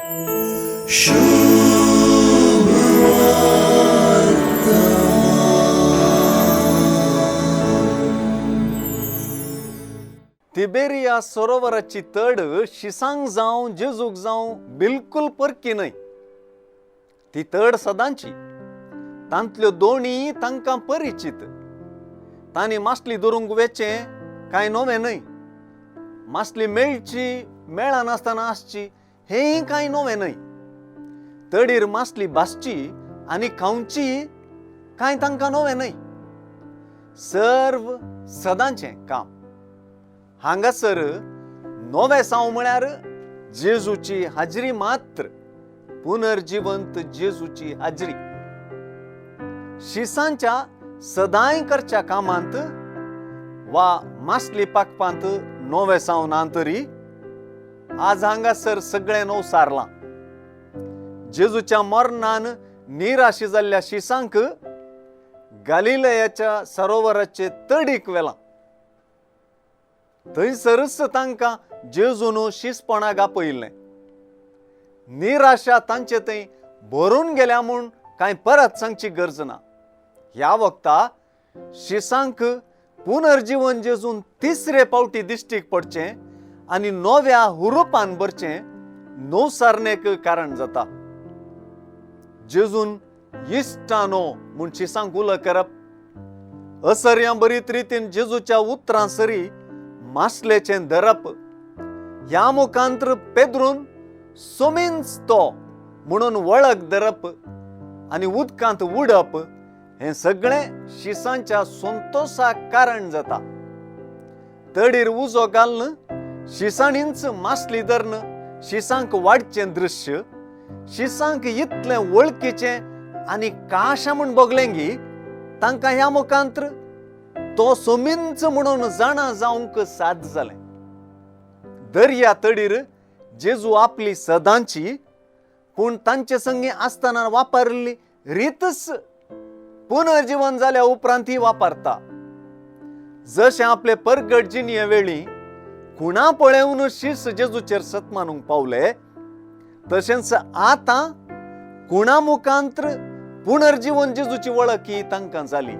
तिबेरिया सरोवराची तड शिसांक जावं जेजूक जावं बिलकुल परकी न्हय. ती तड सदांची, तांतल्यो दोणी तांकां परिचीत. तांणी मासली धरूंक वेचें कांय नवें न्हय, मासली मेळची मेळनासतना आसची हेंय कांय नवें न्हय. तडीर मासली भासची आनी खावची कांय तांकां नवें न्हय. सर्व सदांचें काम. हांगासर नवें साव म्हळ्यार जेजूची हाजरी मात्र, पुनर्जिवंत जेजूची हाजरी. शिसांच्या सदांय करच्या कामांत वा मासली पाकपांत नवें साव ना तरी आज हांगासर सगळें नवसारलां. जेजूच्या मरणान निराशी जाल्ल्या शिसांक गालिलयाच्या सरोवराचे तडीक व्हेलां. थंयसरच तांकां जेजून शिसपणाक आपयिल्लें. निराशा तांचे थंय भरून गेल्या म्हूण कांय परत सांगची गरज ना. ह्या वखता शिसांक पुनर्जिवन जेजून तिसरे पावटी दिश्टीक पडचें आनी नव्या हुरुपान भरचें नवसारणेक कारण जाता. जेजून इश्टानो म्हूण शिसांक उलो करप, असर्यां बरीत रितीन जेजूच्या उतरां सरी मासलेचें धरप, ह्या मुखांत्र पेद्रून सोमींच तो म्हणून वळख धरप आनी उदकांत उडप हें सगळें शिसांच्या संतोशाक कारण जाता. तडीर उजो घालून शिसांनीच मासली धरून शिसांक वाडचें दृश्य शिसांक इतलें वळखीचें आनी काशा म्हूण भोगलें गी तांकां ह्या मुखांत्र तो सोमींच म्हणून जाणा जावंक साध्य जालें. दर्या तडीर जेजू आपली सदांची पूण तांचे संगी आसतना वापरिल्ली रीतच पुनर्जीवन जाल्या उपरांत वापरता. जशें आपले परगट जिणये वेळी खुणा पळेवन शीस जेजूचेर सत मानूंक पावले, तशेंच आतां खुणा मुखांत्र पुनर्जीवन जेजूची वळख ही तांकां जाली.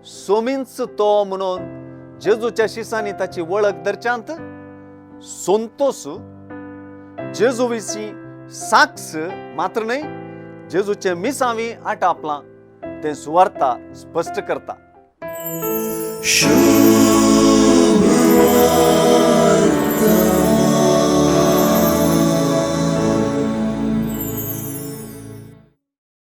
सोमींच तो म्हणून जेजूच्या शिसांनी ताची वळख धरच्यांत संतोश, जेजू विशीं साक्ष मात्र न्हय जेजूचे मिसावी आटापलां तें सुवार्ता स्पश्ट करता.